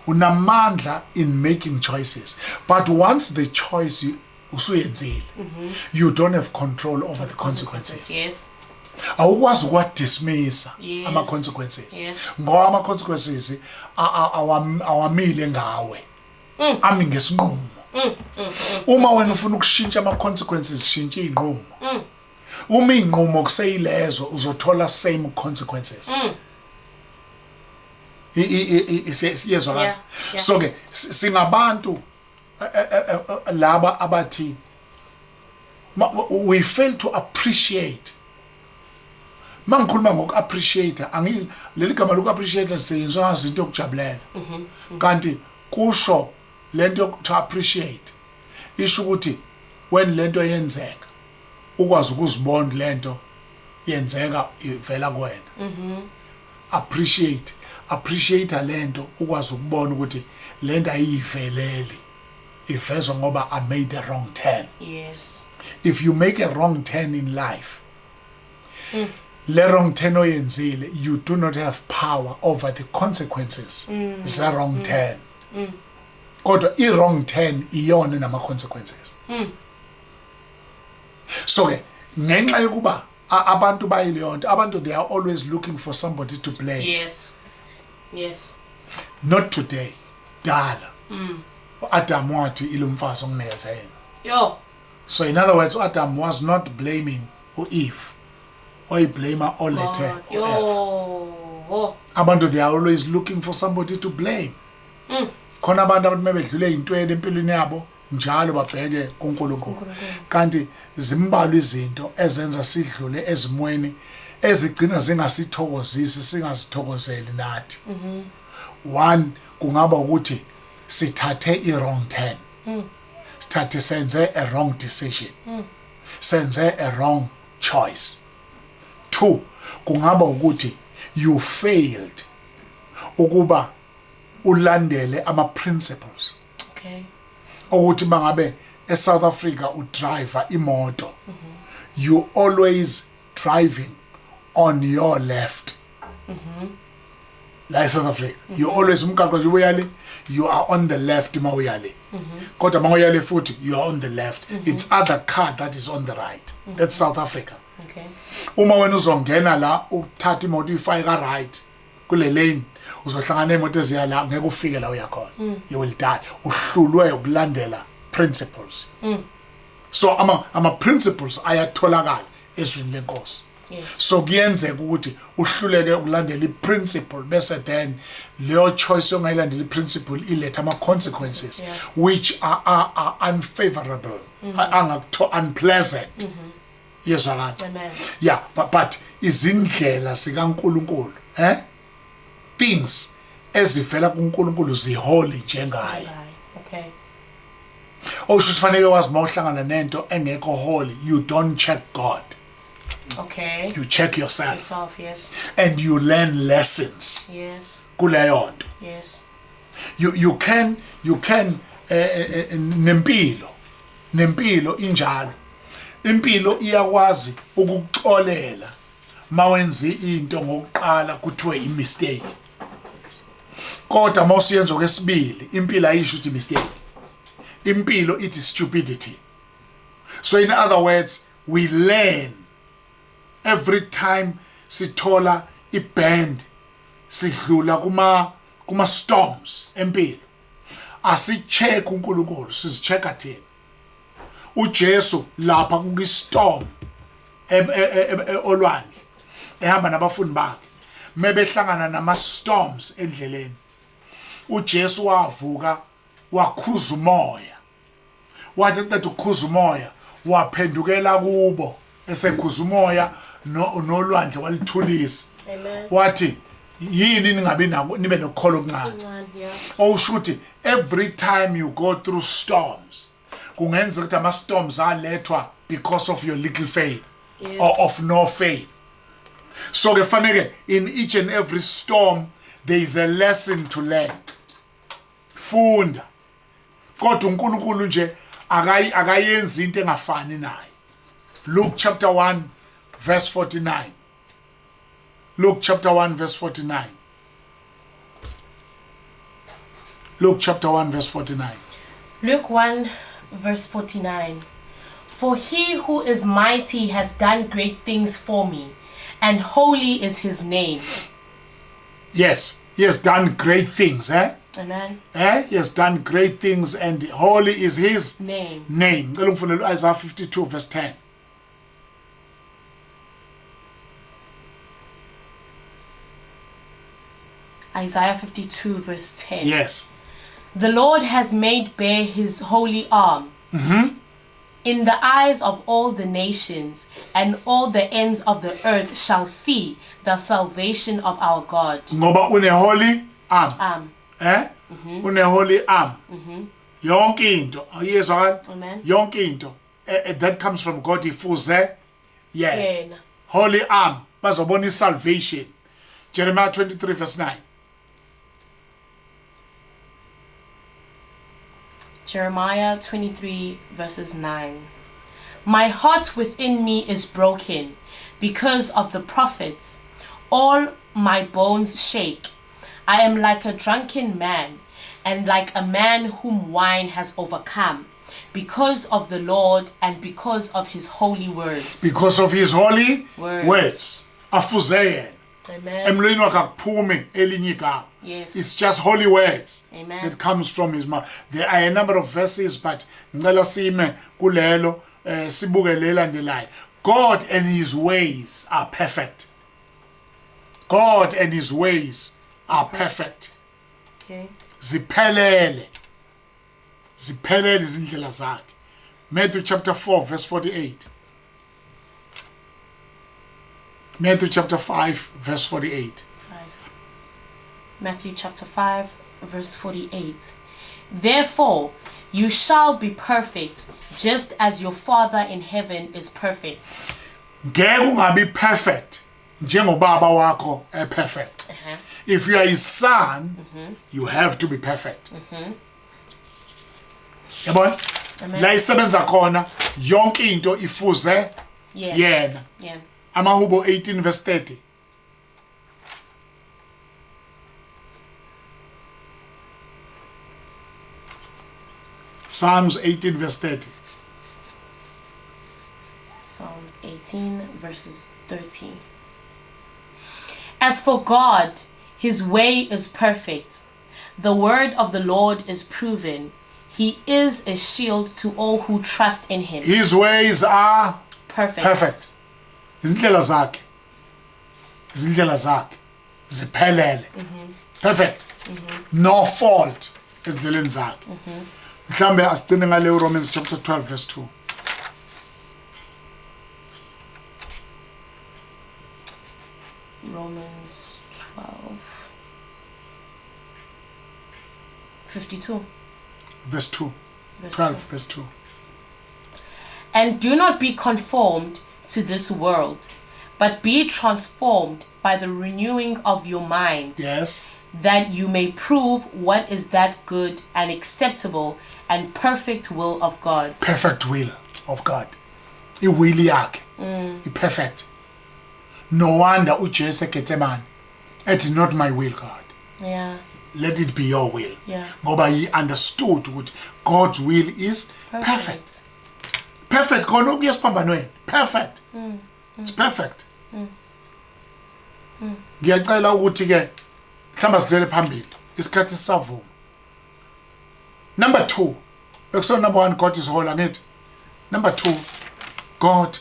Unamandla in making choices, but once the choice usuyenzile, you don't have control over the consequences. Yes. Awukwazi ukwadismissa ama consequences. Ngoba ama consequences awamile ngawe. Ami ngesinqumo. Uma wena ufuna ukushintsha ama consequences, shintsha inqumo. Uma inqumo kuseyilezo uzothola same consequences. Iyezwakala. So ke singabantu laba abathi we fail to appreciate. Mangikhuluma ngoku-appreciate, leli gama loku-appreciate lisebenziswa izinto yokujabulela. Kanti kusho lento to appreciate isho ukuthi when lento yenzeka ukwazi ukuzibona lento yenzeka ivela kuwena. Appreciate lento ukwazi ukubona ukuthi lento ayiveleli, ivezwa ngoba I made the wrong turn. Yes. If you make a wrong turn in life, le wrong turn oyenzile, you do not have power over the consequences ze wrong turn. Kodwa i wrong turn iyona nama consequences. So ke ngenxa yokuba abantu bayileyo nto, abantu they are always looking for somebody to blame. Yes. Yes. Not today. Dala. Adam wathi ilumfazi onginikeze yena. Yo. So in other words, Adam was not blaming Eve. Oyiblame olethe. Yo. Abantu they are always looking for somebody to blame. Khona abantu abathi mebedlule intweni empilweni yabo njalo babheke kuNkulunkulu. Kanti zimbalwa izinto ezenza sidlule ezimweni ezigcina zingasithokozisi, singazithokozeli nathi. One, kungaba ukuthi sithathe i wrong turn. Sithathe senze a wrong decision. Senze a wrong choice. Two, kungaba ukuthi you failed ukuba ulandele ama principles. Okay. Ukuthi mangabe eSouth Africa udriver imoto, you always driving on your left. La eSouth Africa, you always umgaqo nje uyale, you are on the left mawuyale. Kodwa mawuyale futhi you are on the left. It's other car that is on the right. That's South Africa. Okay. Uma wena uzongena la uthatha imoto uyifake ka right kule lane, uzohlangana nemoto eziya la, ngeke ufike la uyakhona. You will die. Uhlulwe ukulandela principles. So ama principles ayatholakala ezwini lenkosi. Yes. So kuyenzeka ukuthi uhluleke ukulandela i-principle, bese then leyo choice ongayilandela i-principle iletha ama-consequences, which are unfavorable, angakutho unpleasant. Yezwakala? Amen. Yeah, but izindlela zikaNkulunkulu, things ezivela kuNkulunkulu ziholy njengaye. Bye. Okay. Osho ukuthi fanele wazi uma uhlangana nento engekho holy, you don't check God. Okay. You check yourself. Yourself, yes. And you learn lessons. Yes. Kuleyo nto. Yes. You can nempilo injalo. Impilo iyakwazi ukukuxolela mawenze into ngokuqala kuthiwe i mistake, kodwa mawusiyenza okwesibili impilo ayisho ukuthi mistake, impilo ithi stupidity. So in other words, we learn every time sithola iband, sidlula kuma storms empilo. Asicheck uNkulunkulu, sizichecka thina. uJesu lapha kukistorm olwandle ehamba nabafundi bakhe, mebehlangana nama storms endleleni, uJesu wavuka wakhuza umoya. Wathi eqeda ukukhuza umoya, waphendukela kubo esekhuza umoya nolwandle walithulisa. Amen. Wathi, "Yini ningabi nako nibe nokholo okuncane?" Ncane, yeah. Okusho ukuthi every time you go through storms, kungenzeka ukuthi ama storms alethwa because of your little faith or of no faith. So ke faneke in each and every storm there is a lesson to learn. Funda. Kodwa uNkulunkulu nje akayenzi into engafani naye. Luke chapter 1 verse 49. Luke chapter 1 verse 49. Luke chapter 1 verse 49. Luke 1 verse 49. For he who is mighty has done great things for me, and holy is his name. Yes, he has done great things, eh? Amen. Eh? He has done great things and holy is his name. Name. Ngicela ungifundele uIsaiah 52 verse 10. Isaiah 52 verse 10. Yes. The Lord has made bare his holy arm in the eyes of all the nations, and all the ends of the earth shall see the salvation of our God. Ngoba une holy arm. Eh? Une holy arm. Yonke into, ayizwakala? Amen. Yonke into that comes from God ifuze yena. Yena. Holy arm, bazobona salvation. Jeremiah 23 verse 9. Jeremiah 23 verses 9. My heart within me is broken because of the prophets. All my bones shake. I am like a drunken man and like a man whom wine has overcome, because of the Lord and because of his holy words. Because of his holy words. Words. Afuze yena. Amen. Emlonyeni wakhe akuphumi elinye igama. Yes. It's just holy words Amen. That comes from his mouth. There are a number of verses, but ngicela sime kulelo, sibuke lelandelayo. God and his ways are perfect. God and his ways are perfect. Okay. Ziphelele. Ziphelele izindlela zakhe. Matthew chapter 4 verse 48. Matthew chapter 5 verse 48. 5. Matthew chapter 5 verse 48. Therefore you shall be perfect, just as your Father in heaven is perfect. Ngeke ungabi perfect njengobaba wakho e perfect. If you are his son, you have to be perfect. Yabona? Amen. La isebenza khona yonke into ifuze yena. AmaHubo 18 verse 30. Psalms 18 verse 30. Psalms 18 verses 13. As for God, his way is perfect. The word of the Lord is proven. He is a shield to all who trust in him. His ways are perfect. Perfect. Izindlela zakhe, izindlela zakhe ziphelele, perfect, no fault ezindleleni zakhe. Mhlambe asigcine ngale Romans chapter 12 verse 2. Romans 12 52. Verse 2. Verse 12 2. Verse 2. And do not be conformed to this world, but be transformed by the renewing of your mind. Yes. That you may prove what is that good and acceptable and perfect will of God. Perfect will of God. I-will yakhe i-perfect. No wonder uJesu eGethsemane ethi, "Not my will, God, let it be your will." Ngoba he understood ukuthi God's will is perfect. Perfect khona ukuya esiphambanweni. Perfect, it's perfect. Ngiyacela ukuthi ke mhlamba sidlule phambili, isikhathi sisavuma. Number 2, bekuso number 1, God is holy, angithi? Number 2, God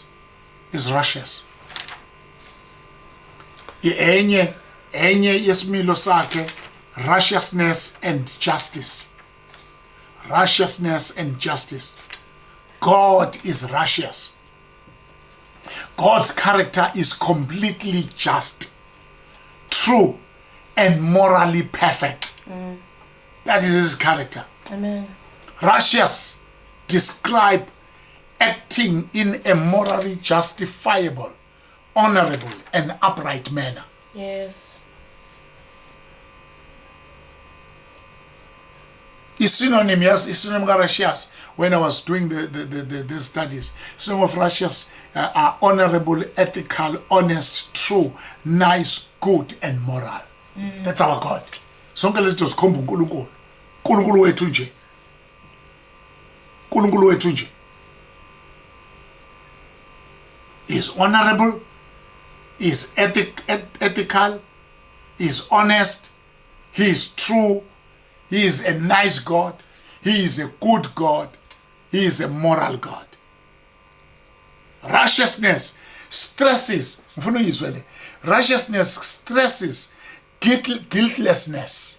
is righteous. Enye yesimilo sakhe, righteousness and justice. Righteousness and justice. God is righteous. God's character is completely just, true and morally perfect. That is his character. Amen. Righteous describe acting in a morally justifiable, honorable and upright manner. I-synonym, yes, i-synonym ka-righteous, when I was doing the studies, synonym of righteous are honorable, ethical, honest, true, nice, good and moral. That's our God. Sonke lezi zinto zikhomba uNkulunkulu. uNkulunkulu wethu nje. uNkulunkulu wethu nje is honorable, is ethical, is honest, he is true, he is a nice God, he is a good God, he is a moral God. Righteousness stresses, ngifuna uyizwe le, righteousness stresses guiltlessness.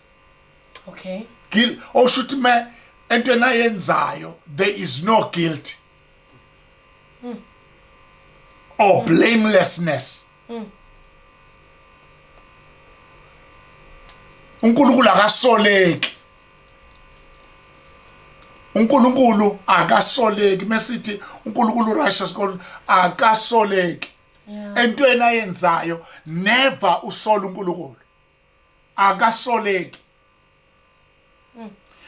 Guilt, osho ukuthi me entweni ayenzayo there is no guilt or blamelessness. uNkulunkulu akasoleki. uNkulunkulu akasoleki. Mesithi uNkulunkulu righteous, God akasoleki. Entweni ayenzayo never usola uNkulunkulu. Akasoleki.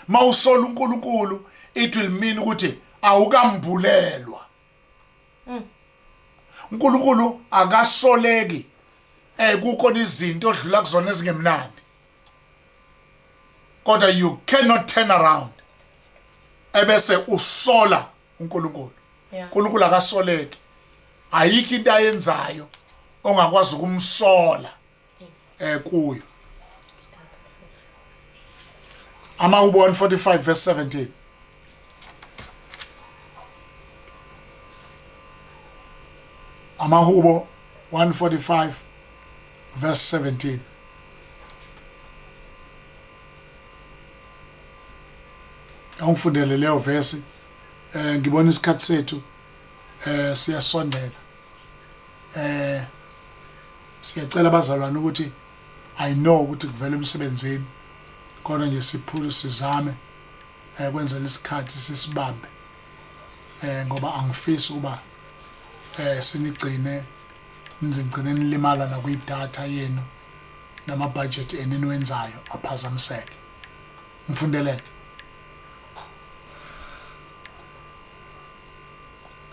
Mawusola uNkulunkulu, it will mean ukuthi awukambulelwa. uNkulunkulu akasoleki. Kukhona izinto odlula kuzona ezingemnandi, kodwa you cannot turn around ebese usola uNkulunkulu. uNkulunkulu akasoleki. Ayikho into ayenzayo ongakwazi ukumsola kuyo. Amahubo 145 verse 17. Amahubo 145 verse 17. Awungifundele leyo verse. Ngibona isikhathi sethu siyasondela. Siyacela abazalwane ukuthi, I know ukuthi kuvela emsebenzini, kodwa nje siphule sizame kwenzela isikhathi sisibambe, ngoba angifisi ukuba sinigcine nizigcine nilimala nakwidatha yenu nama budget eniniwenzayo aphazamiseke. Mfundeleke.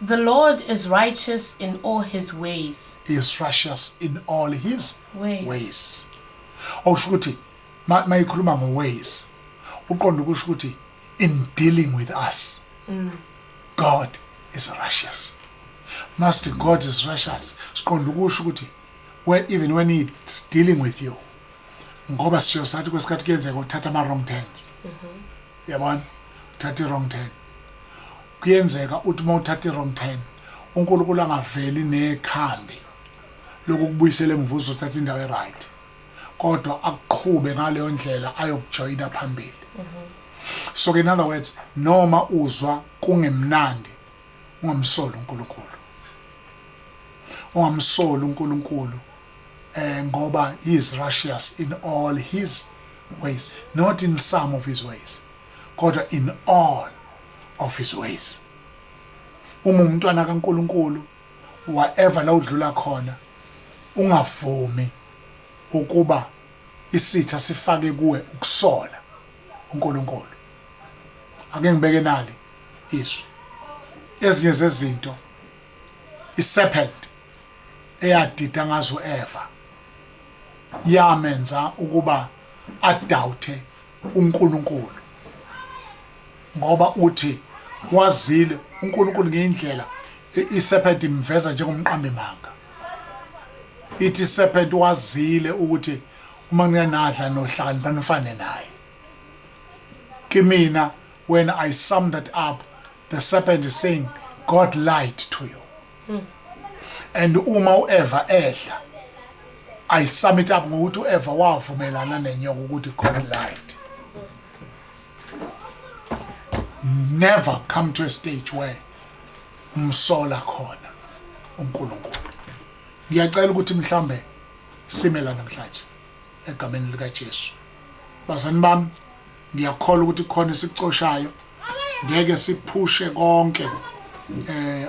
The Lord is righteous in all his ways. He is righteous in all his ways. Ways. Okusho ukuthi mayikhuluma ngo ways, uqonda ukusho ukuthi in dealing with us, God is righteous. Must God is righteous. Siqonda ukusho ukuthi where even when he's dealing with you, ngoba sisho sathi kwesikhathi kuyenzeka uthatha ama wrong turns. Yabona? Uthatha i wrong turn. Kuyenzeka uthi mawuthatha i wrong turn, uNkulunkulu angaveli nekhambi. Lokukubuyisela emuva uzothatha indawo e-right, kodwa akuqhube ngaleyo ndlela ayokujoyina phambili. So in other words, noma uzwa kungemnandi, ungamsoli uNkulunkulu, ungamsoli uNkulunkulu, ngoba he is righteous in all his ways, not in some of his ways, kodwa in all of his ways. Uma umntwana kaNkulunkulu, whatever la udlula khona, ungavumi ukuba isitha sifake kuwe ukusola uNkulunkulu. Ake ngibeke nali izwi: ezinye zezinto iserpent eyadida ngazo Eva yamenza ukuba adoubte uNkulunkulu, ngoba uthi wazile uNkulunkulu ngendlela iserpent imveza njengomqambi manga. Ithi serpent, wazile ukuthi uma nginganadla nohlakanipha nifane naye. Kimina, when I sum that up, the serpent is saying God lied to you. And uma uEva edla, I sum it up ngokuthi uEva wavumelana nenyoka ukuthi God lied. Never come to a stage where umsola khona uNkulunkulu. Ngiyacela ukuthi mhlambe sime la namhlanje egameni lika Jesu. Bazani bami, ngiyakholwa ukuthi khona isicoshayo, ngeke siphushe konke,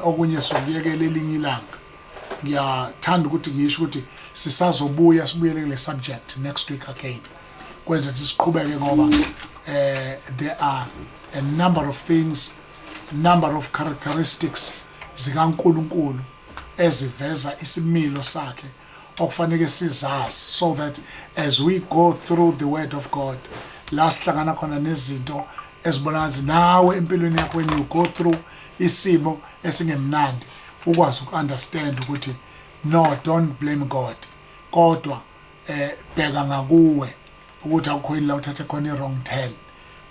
okunye sokuyekela elinye ilanga. Ngiyathanda ukuthi ngisho ukuthi sisazobuya sibuyele kule subject next week again, kwenze ukuthi siqhubeke, ngoba there are a number of things, number of characteristics zikaNkulunkulu eziveza isimilo sakhe okufanele sizazi, so that as we go through the word of God, la sihlangana khona nezinto ezibonakala nawe empilweni yakho, when you go through isimo esingemnandi, ukwazi uku-understand ukuthi no, don't blame God, kodwa bheka ngakuwe ukuthi akukho yini la uthathe khona i-wrong turn,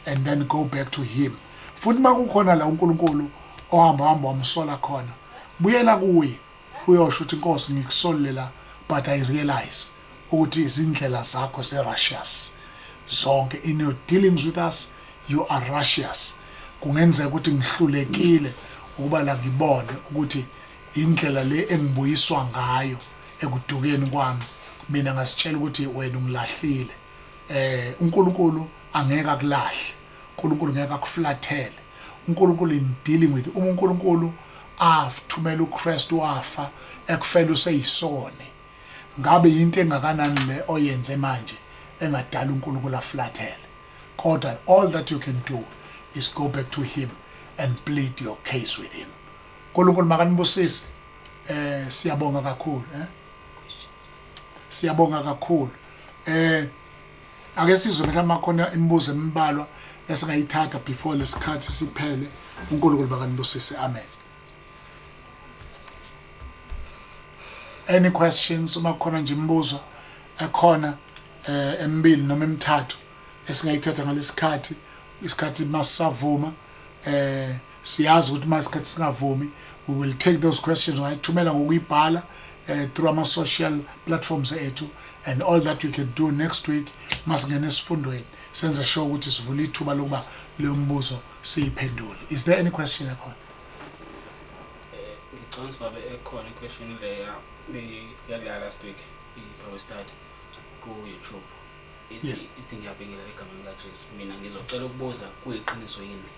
and then go back to him. Futhi makukhona la uNkulunkulu ohamba hamba wamsola khona, buyela kuye uyosho ukuthi, "Inkosi, ngikusolile la, but I realize ukuthi izindlela zakho ze-righteous zonke. In your dealings with us, you are righteous. Kungenzeka ukuthi ngihlulekile ukuba la ngibone ukuthi indlela le engibuyiswa ngayo ekudukeni kwami. Mina ngasitshela ukuthi wena ungilahlile." UNkulunkulu angeke akulahle, uNkulunkulu ngeke akuflathele. uNkulunkulu in dealing with, uma uNkulunkulu athumela uKristu wafa ekufela useyisone, ngabe into engakanani le oyenze manje engadala uNkulunkulu aflathele? Kodwa all that you can do is go back to him and plead your case with him. uNkulunkulu makanibusise. Siyabonga kakhulu, siyabonga kakhulu. Ake sizwe mhlawumbe khona imibuzo embalwa esingayithatha before lesikhathi siphele. uNkulunkulu makanibusise, amen. Any questions? Uma khona nje imibuzo ekhona emibili noma emithathu esingayithatha ngalesikhathi, isikhathi masavuma. Siyazi ukuthi uma isikhathi singavumi, we will take those questions, ungayithumela ngokuyibhala through ama social platforms ethu, and all that we can do next week, masingena esifundweni, senze sure ukuthi sivula ithuba lokuba leyo mbuzo siyiphendule. Is there any question ekhona? Ngicabanga ukuthi babe ekhona i-question leya yakula last week, i-Bible study ku-YouTube. Ithi ithi, "Ngiyabingelela egameni likaJesu. Mina ngizocela ukubuza, kuyiqiniso yini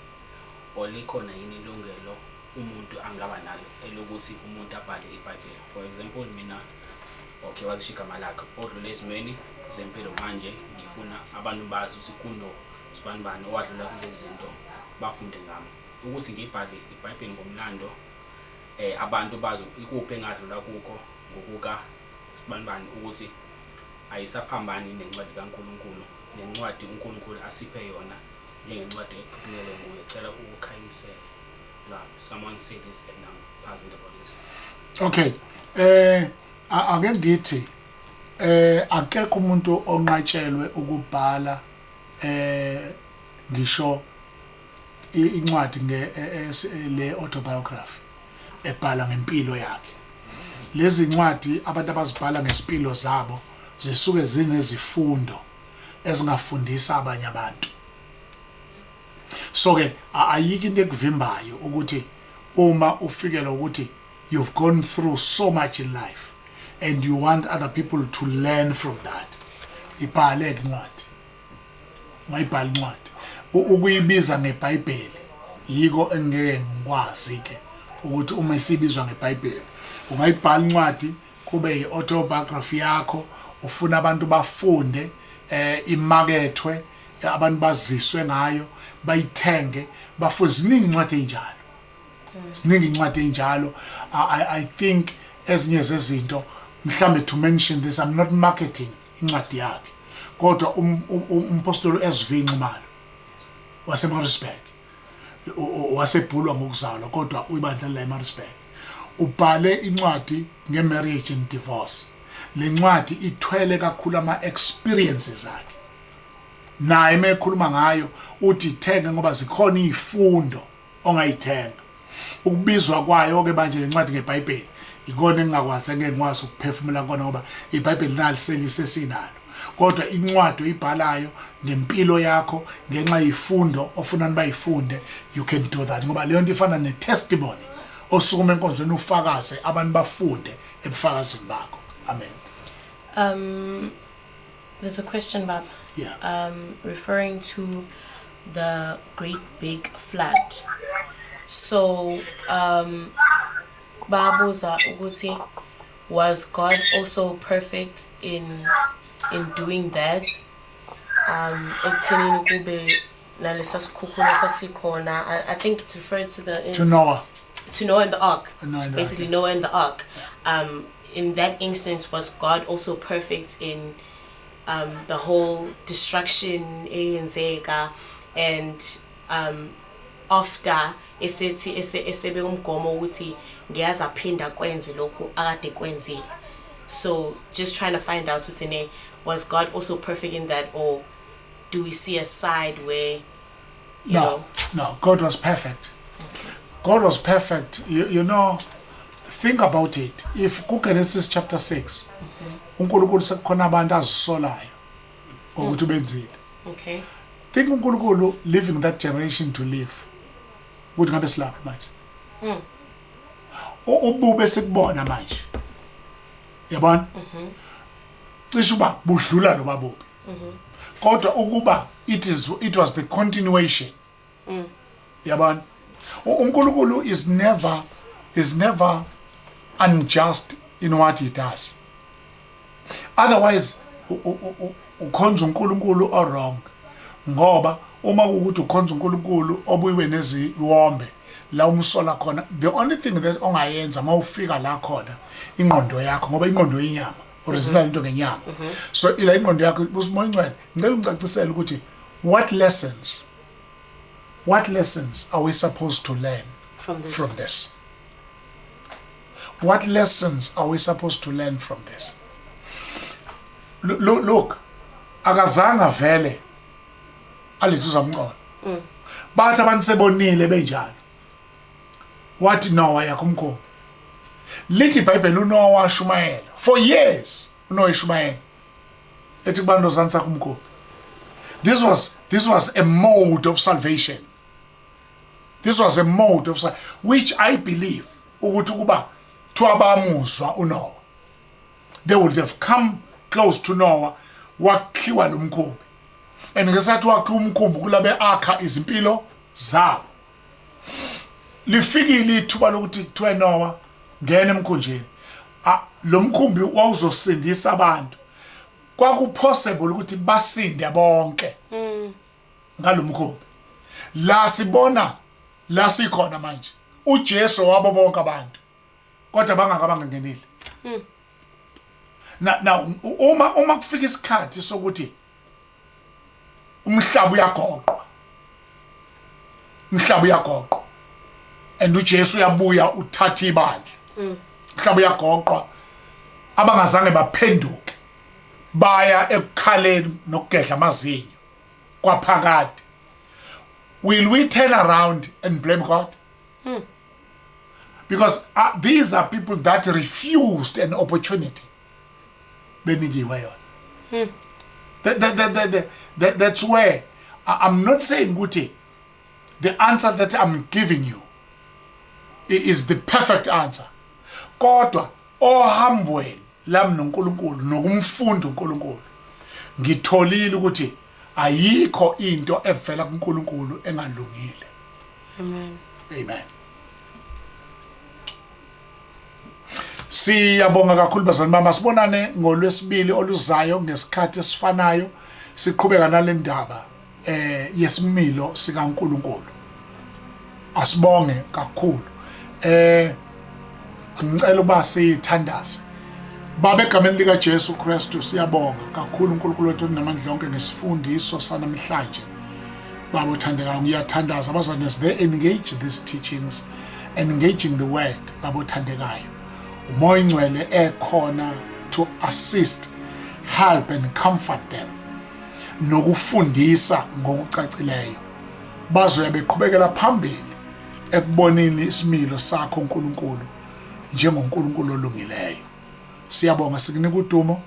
or likhona yini ilungelo umuntu angaba nalo elokuthi umuntu abhale iBhayibheli? For example, mina," okay, wazisho igama lakhe, "odlule ezimweni zempilo, manje ngifuna abantu bazi ukuthi kuno sibani bani owadlula kulezi zinto, bafunde ngami, ukuthi ngibhale iBhayibheli ngomlando, abantu bazi ikuphi engadlula kukho ngokuka sibani bani, ukuthi ayisaphambani nencwadi kaNkulunkulu, nencwadi uNkulunkulu asiphe yona njengencwadi ephefumulelwe nguye. Cela ukukhanyiselwa." Someone say this and I'm puzzled about this. Okay, ake ngithi akekho umuntu onqatshelwe ukubhala ngisho incwadi nge le autobiography, ebhala ngempilo yakhe. Lezi ncwadi abantu abazibhala ngezimpilo zabo zisuke zinezifundo ezingafundisa abanye abantu. So ke ayikho into ekuvimbayo ukuthi uma ufikela ukuthi you've gone through so much in life and you want other people to learn from that, ibhale incwadi. Ungayibhala incwadi. Ukuyibiza ngeBhayibheli yiko engeke ngikwazi ke ukuthi uma isibizwa ngeBhayibheli, ungayibhala incwadi kube yi-autobiography yakho, ufuna abantu bafunde, imakethwe, abantu baziswe ngayo, bayithenge, bafunde. Ziningi incwadi ey'njalo, ziningi incwadi ey'njalo. I think ezinye zezinto, mhlambe to mention this, I'm not marketing incwadi yakhe, kodwa umpostoli SV Nxumalo waseMaritzburg, wasebhulwa ngokuzalwa kodwa uyibandla la eMaritzburg, ubhale incwadi nge-marriage and divorce. Le ncwadi ithwele kakhulu ama-experiences akhe. Naye uma ekhuluma ngayo uthi ithenge ngoba zikhona iy'fundo ongayithenga. Ukubizwa kwayo-ke manje le ncwadi ngeBhayibheli ikona engingakwazi, engeke ngikwazi ukuphefumula kona, ngoba iBhayibheli nali selisesinalo, kodwa incwadi oyibhalayo ngempilo yakho ngenxa yifundo ofuna bayifunde, you can do that, ngoba leyo nto ifana ne-testimony osukuma enkonzweni ufakaze, abantu bafunde ebufakazini bakho. Amen. There's a question, Baba. Yeah. Referring to the great big flood. So, babuza ukuthi was God also perfect in doing that? Ekuthenini kube nalesa sikhukhula sasikhona. I think it's referred to the To Noah. To Noah and the ark. Noah and the Basically, ark. Noah and the ark. In that instance, was God also perfect in the whole destruction eyenzeka and after esethi esebe umgomo ukuthi ngiyazi aphinda kwenze lokhu akade kwenzile? So just trying to find out ukuthi ne was God also perfect in that, or do we see a side where you No, know? no, God was perfect. God was perfect. Think about it. If kuGenesis chapter 6, uNkulunkulu sekukhona abantu azisolayo ngokuthi ubenzile. Think uNkulunkulu leaving that generation to live. Ukuthi ngabe silapha manje. Ubube sikubona manje. Yabona? Cishe uba budlula lo babubi. Kodwa ukuba it was the continuation. Yabona? UNkulunkulu is never unjust in what he does. Otherwise ukhonza uNkulunkulu o wrong. Ngoba uma kuwukuthi ukhonza uNkulunkulu obuyiwe neziwombe la umsola khona, the only thing that ongayenza mawufika la khona ingqondo yakho, ngoba ingqondo inyama, original into ngenyama, so ila ingqondo yakho usimoya ingcwele, ngicela ungicacisele ukuthi what lessons are we supposed to learn from this? From this, what lessons are we supposed to learn from this? Look, akazange vele alethe uzamcolo, bathi abantu sebonile benjalo, wathi Noah, yakho umkhumbi. Lithi iBhayibheli uNoah washumayela for years. UNoah eshumayela ethi kubantu, "Wozani sakhe umkhumbi." This was a mode of salvation. This was a mode of which I believe ukuthi kuba thiwa bamuzwa uNoah, they would have come close to Noah, wakhiwa lo mkhumbi. And ngesathi wakhiwa umkhumbi kulabe akha izimpilo zabo, lifikile ithuba lokuthi kuthiwe, "Noah, ngena emkhunjini." Lo mkhumbi wawuzosindisa abantu. Kwakupossible ukuthi basinde bonke ngalomkhumbi. La sibona la sikhona manje, uJesu wabo bonke abantu, kodwa bangaka bangenile na. Now uma kufika isikhathi sokuthi umhlaba uyagoqwa, umhlaba uyagoqwa and uJesu uyabuya uthatha ibandla, umhlaba uyagoqwa, abangazange baphenduke baya ekukhaleni nokugedla amazinyo kwaphakade. Will we turn around and blame God? Because these are people that refused an opportunity benikiwe yona. That's where I'm not saying ukuthi the answer that I'm giving you is the perfect answer, kodwa ohambweni lami noNkulunkulu nokumfunda uNkulunkulu, ngitholile ukuthi ayikho into evela kuNkulunkulu engalungile. Amen. Amen. Siyabonga kakhulu, bazali bami. Sibonane ngolwesibili oluzayo ngesikhathi esifanayo, siqhubeka nale ndaba yesimilo sikaNkulunkulu. Asibonge kakhulu. Ngicela ukuba sithandaze. Baba, egameni lika Jesu Kristu, siyabonga kakhulu, uNkulunkulu wethu onamandla onke, ngesifundiso sanamhlanje. Baba othandekayo, ngiyathandaza abazalwane as they engage these teachings, engaging the word, Baba othandekayo, uMoya Ingcwele ekhona to assist, help and comfort them nokufundisa ngokucacileyo, bazoya beqhubekela phambili ekuboneni isimilo sakho, uNkulunkulu, njengoNkulunkulu olungileyo. Siyabonga, sikunika udumo.